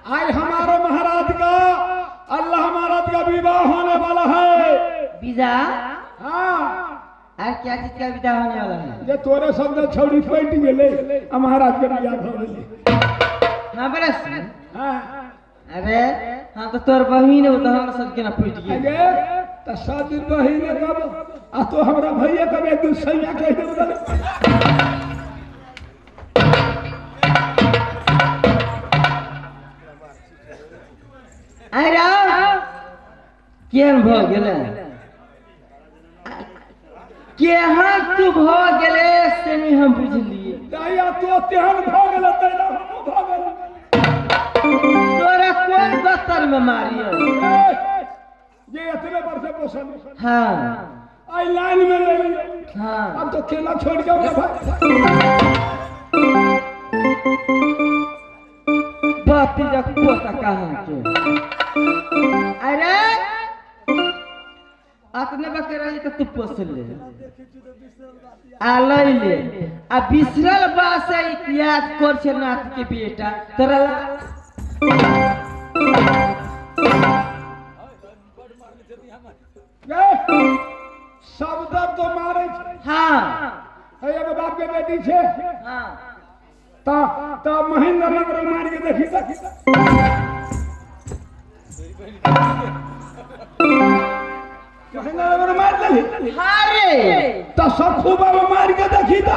आज हमारे महाराज का अल्लाह महाराज का विवाह होने वाला है। विदा? हाँ। और क्या चीज का विदा होने वाला है? जे तोरे शब्द छौड़ी पैट गेले आ महाराज के बियाह भ गेले। हाँ बरस। हाँ। अरे हाँ तो तोर बहिन हो तो हमरा सब के ना फूट गेल। अरे त सब दिन बहिन कब आ तो हमरा भैया कब एक दिन सैया कह देब। अरे केहन भ गेले? केहन तू भ गेले से नहीं हम बुझलिए। दया तो तेहन भ गेले तैना हमहूँ भ गेले। तोरा कोन गतर में मारियो? ये इतने वर्ष पोषण। हाँ। आई लाइन में ले ली। हाँ। अब तो केला छोड़ के भाई। बाती जब पोता कहाँ के? अरे अतने बकरा तो तू पोस ले आ लई ले आ बिसरल बास याद कर छे नाथ के बेटा तोरा सब दर्द तो मारे। हाँ। है एगो बाप के बेटी छे। हाँ। ता ता महेंद्र नगर मार के देखी देखी। महेंद्र नगर मार देली। हाँ रे। ता सब खूब मार के देखी ता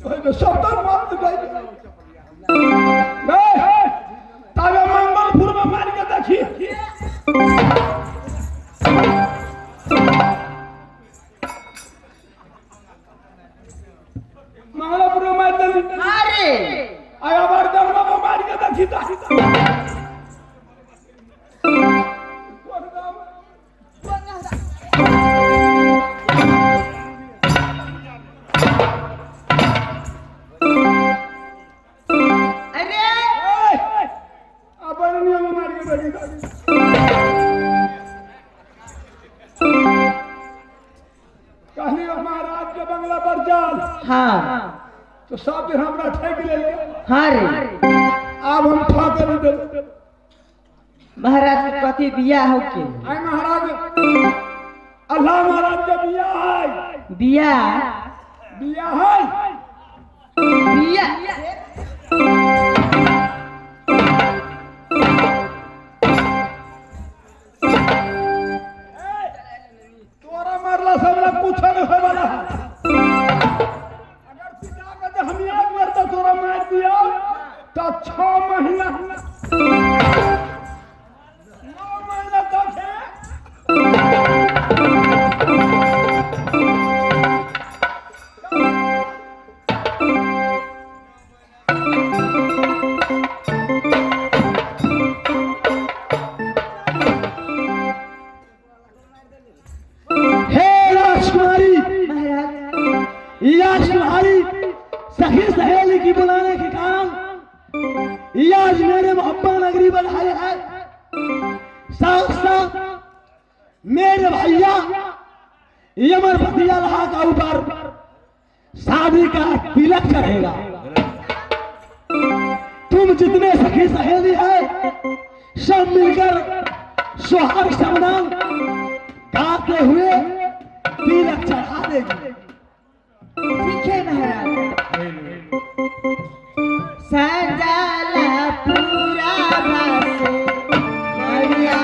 ओए सब दर्द मार दे गई। ताबे मंगलपुर में मार के देखी। मंगलपुर में मार देली। हाँ रे। आया बर्दन में मार के देखी ता। अरे अपन नियम मार के देखी ता। कहली महाराज के बंगला पर चल। हाँ। तो सब दिन हमरा ठेक ले ले। हाँ रे। अब हम ठक दे। महाराज के कथी बियाह हो के? आई महाराज अल्लाह महाराज के बियाह है। बियाह? बियाह है। बियाह। तोरा मारला सबला कुछ नहीं होय वाला है। अगर पिता के तो हम याद मारता तोरा मार दिया तो 6 महीना 9 महीना तक है। हे राजकुमारी, महाराज राजकुमारी सखी सहेली की बुलाने के कारण आज मेरे मोहब्बत नगरी पर आए है। साथ साथ मेरे भैया यमर भतिया लहा का ऊपर शादी का तिलक चढ़ेगा। तुम जितने सखी सहेली है सब मिलकर सोहाग समदान गाते हुए तिलक चढ़ा देगी। ठीक है महाराज। सजाला पूरा बस मरिया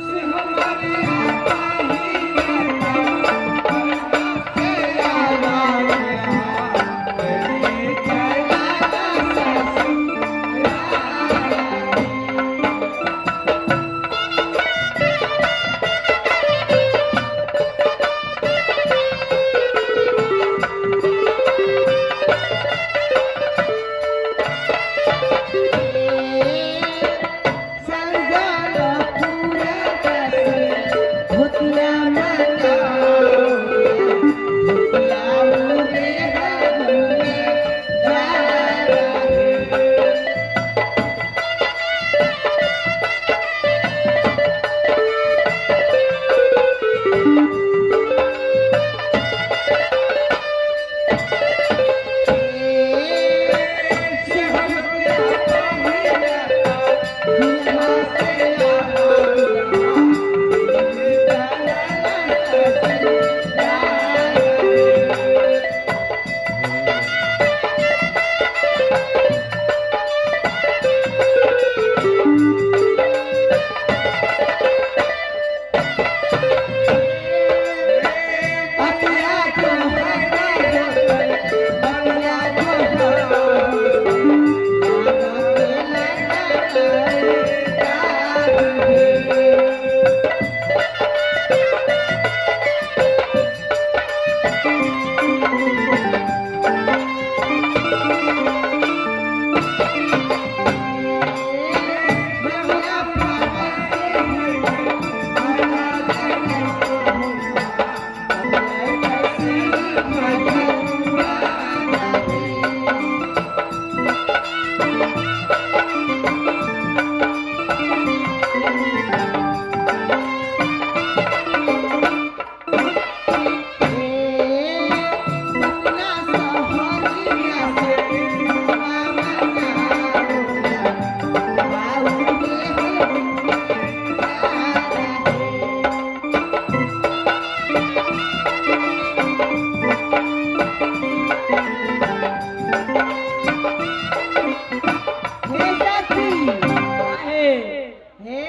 से हमारे हे साथी हे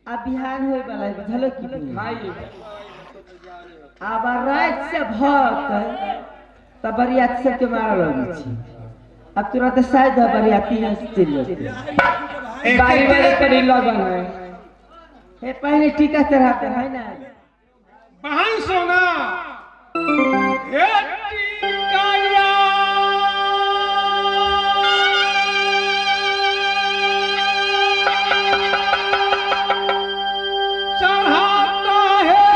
अब बिहान होए वाला है बुझलो की भाई अब रात से भक्त तब बरियात सबके मारा लगी छी। अब तुरंत शायद बरियाती चल जाते बारी बारी करी लगन है। हे पहले टीका चढ़ाते है ना बहन सोना हे टीकाया चढ़ाता है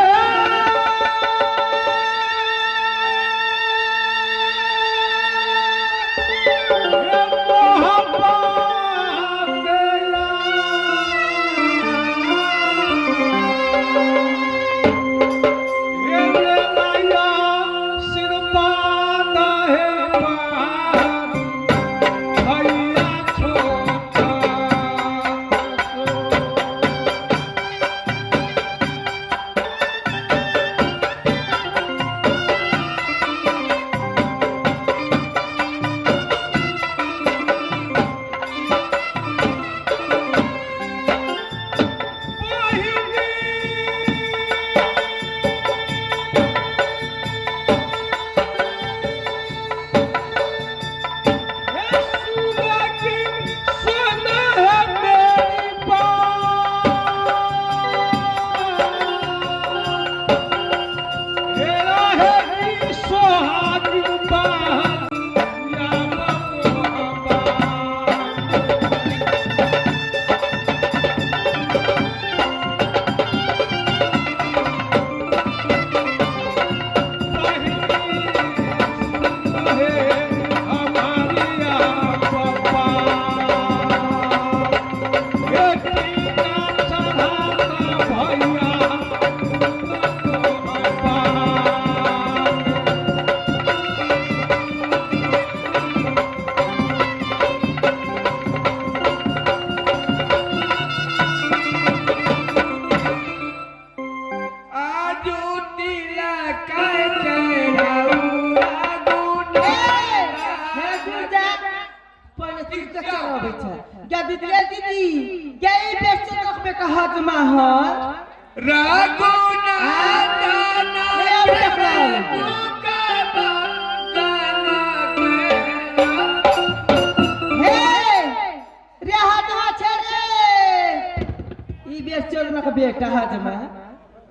बेटा हजमा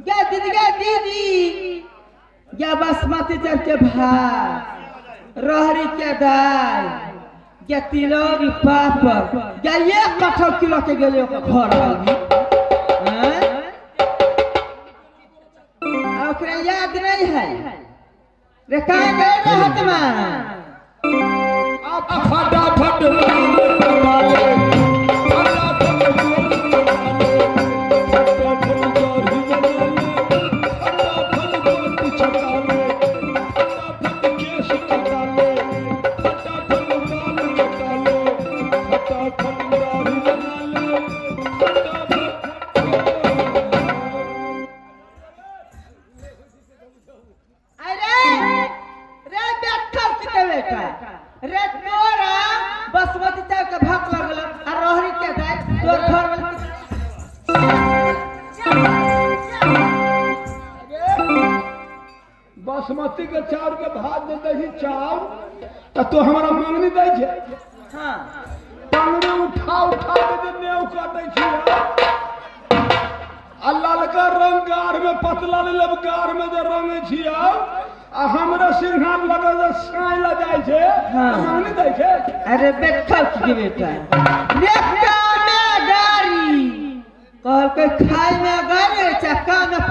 गे दीदी गे दीदी गे बासमती चाउर के भात रहरी के दाल गे तिलौरी पापड़ गे एक कठौ किलो के गेले ओकर घर वाली। ओकरा याद नहीं है रे कहाँ गए रे हजमा। फटाफट रे तोरा बासमती चाउर के भात लगल आ रहरी के दाल तोर घर वाला। बासमती के चाउर के भात दे दही चाउर त तो हमरा मांगनी दै छै। हां टांगने उठा उठा के जे नेव काटै छी आ ललका रंग गार में पतला लेब गार में जे रंगै छी आ हमरा सिंघार लगल जे साई ल जाइ छै। हां मांगनी दै छै। अरे बैठल की बेटा रेखा में गारी कहलकै खाय में गारी चक्का में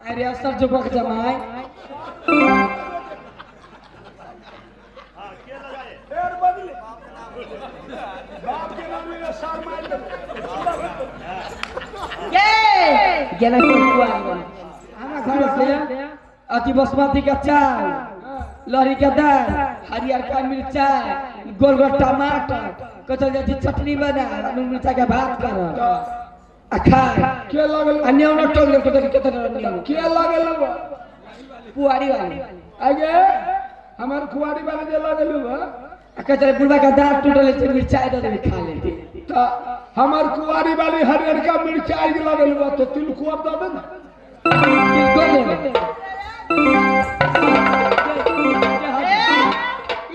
अरे अवसर जुबक जमाए फेर बदले बाप के नाम में सार मार ये गेला कुआ हमरा घर से अति बासमती के चावल लहरी के दाल हरियर का मिर्चाई गोल गोल टमाटर कचल जाती चटनी बना नून मिर्चा के भात कर आ खा के लगल आ नेउना टोल गेल तो केतना नेउ के लगल पुआरी वाली आगे हमार कुआरी वाले जे लगल बा आ कचल बुढ़वा का दांत टूटल छै मिर्चाई दे देबे खा लेती त हमार कुआरी वाली हरियरका मिर्चाई लगल बा तो तिलकुआ दे दे ना तिलकुआ दे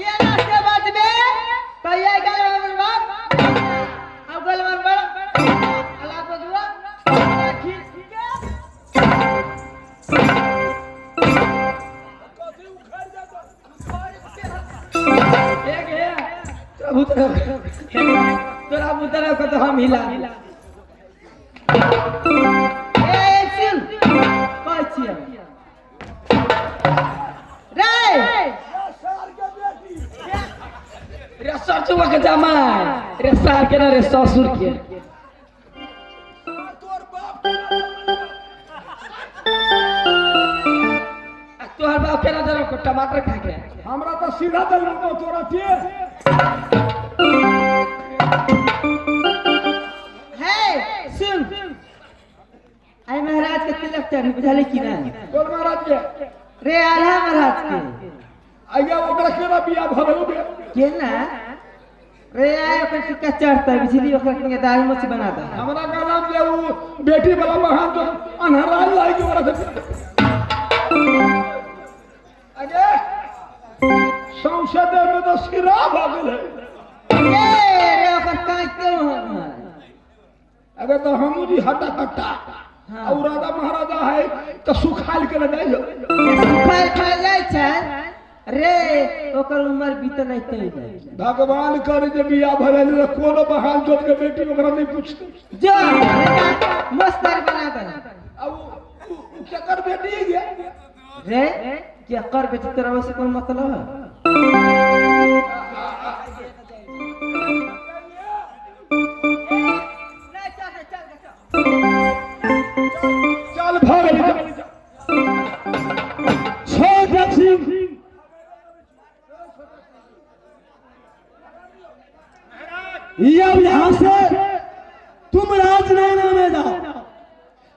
ये नाश्ते बाद में भैया गल हमर बाप अब गल हमर बड़ अला बजुआ राखी एक है तोरा भूतरा को तो हम हिला ए सुन कहै छियै रे रे सरचुआ के जमाई रे सार के ना रे ससुर के आ तोहर बाप के ना देलको टमाटर खा के हमरा तो सीधा दल तो तोरा के हे सुन आई महाराज के तिलक चढ़ी बुझाले की ना बोल महाराज के रे आल्हा महाराज के आगे ओकरा केना बियाह भ गेल बे के ना रे आय ओकर टिक्का चढ़ता बुझली ओकरा के दाल मोची बना दे हमरा कहलम जे उ बेटी वाला महान तो अन्हरा लाग के ओकरा से आगे संसद में तो सिरा भ गेल है ए रे ओकर काटते हम अगर तो हमू जी हटा कट्टा हाँ। और राजा महाराजा है तो सुखाल के न जाइयो सुखाल खाल जाइ छै रे ओकर उम्र बीतल है तै भगवान कर जे बियाह भ गेल कोनो बहान जोत के बेटी ओकरा नहीं पूछते जो मस्त बना दे अब उ केकर बेटी है रे के कर बेटी तोरा से कोन मतलब है चल भाग छोटा सिंह ये अब यहां से तुम राजनैना में जाओ।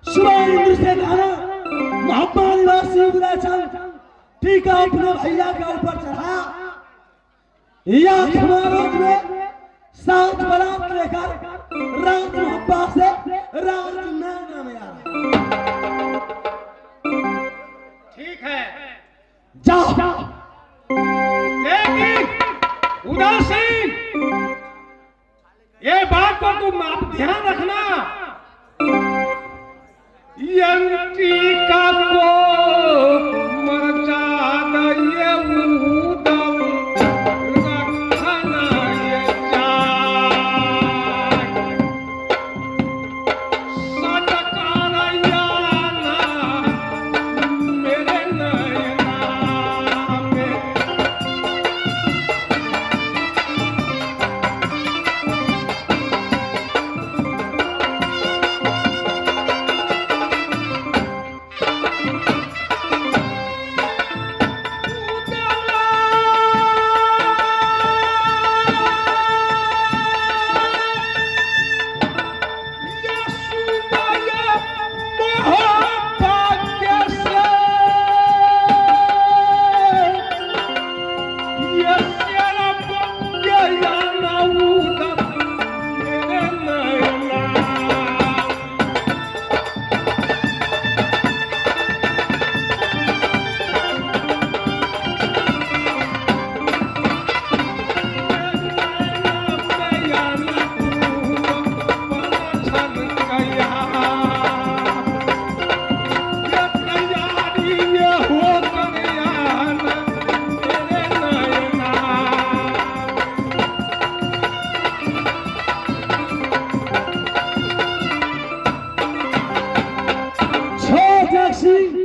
सुबह इंद्र से कहना मोहब्बा निवासी उदयचंद टीका अपने भैया के ऊपर चढ़ा या खमारोज में सात बारात लेकर राज मोहब्बा से राजनैना में आ रहा। ठीक है जाओ। लेकिन उदय सिंह ये बात को तुम आप ध्यान रखना, टीका को मरचा ये उदम रखना ये चार सटकाना मेरे नैना में।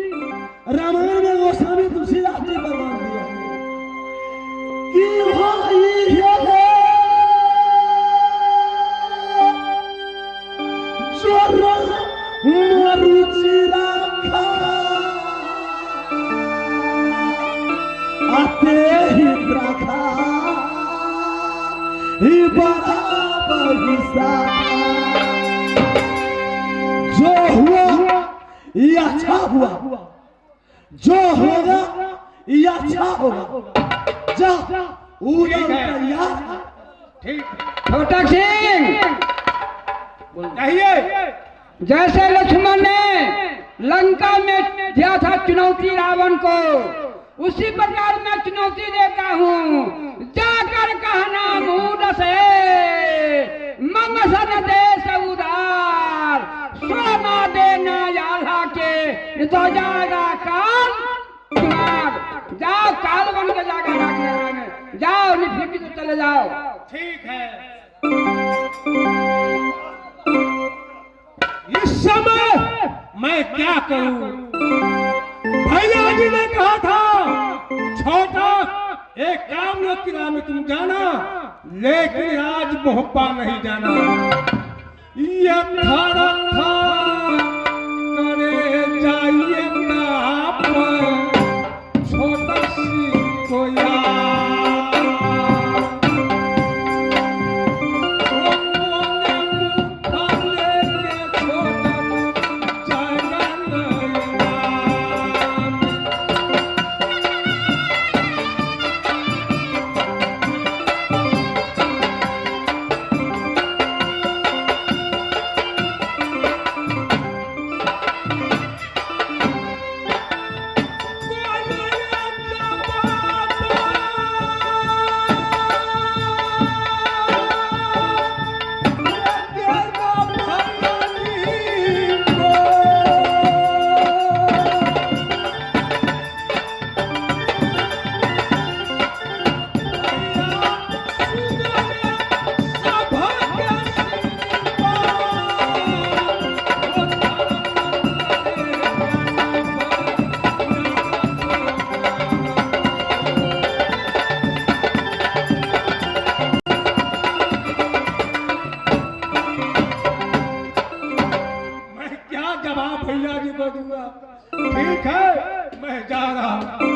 रामायण में गोस्वामी तुलसीदास जी प्रमाण दिया कि भाई है जो रुचि रखा आते ही रखा ही बराबर हिस्सा। जो हुआ ये अच्छा हुआ, जो होगा ये अच्छा होगा। जा उधर तैयार। ठीक। छोटा सिंह चाहिए। जैसे लक्ष्मण ने लंका में दिया था चुनौती रावण को, उसी प्रकार मैं चुनौती देता हूँ। जाकर कहना मूड से मम सन देश उदार, सोना देना आल्हा के तो जाएगा काल कुमार। जाओ काल बन के जाकर जाओ, नहीं फिर तो चले जाओ। ठीक है। इस समय मैं क्या करूं? भैया जी ने कहा था छोटा एक काम न किला में तुम जाना, लेकिन आज मोहब्बा नहीं जाना। ये थारा था करे जाइए आप छोटा सी को ठीक है, मैं जा रहा हूं।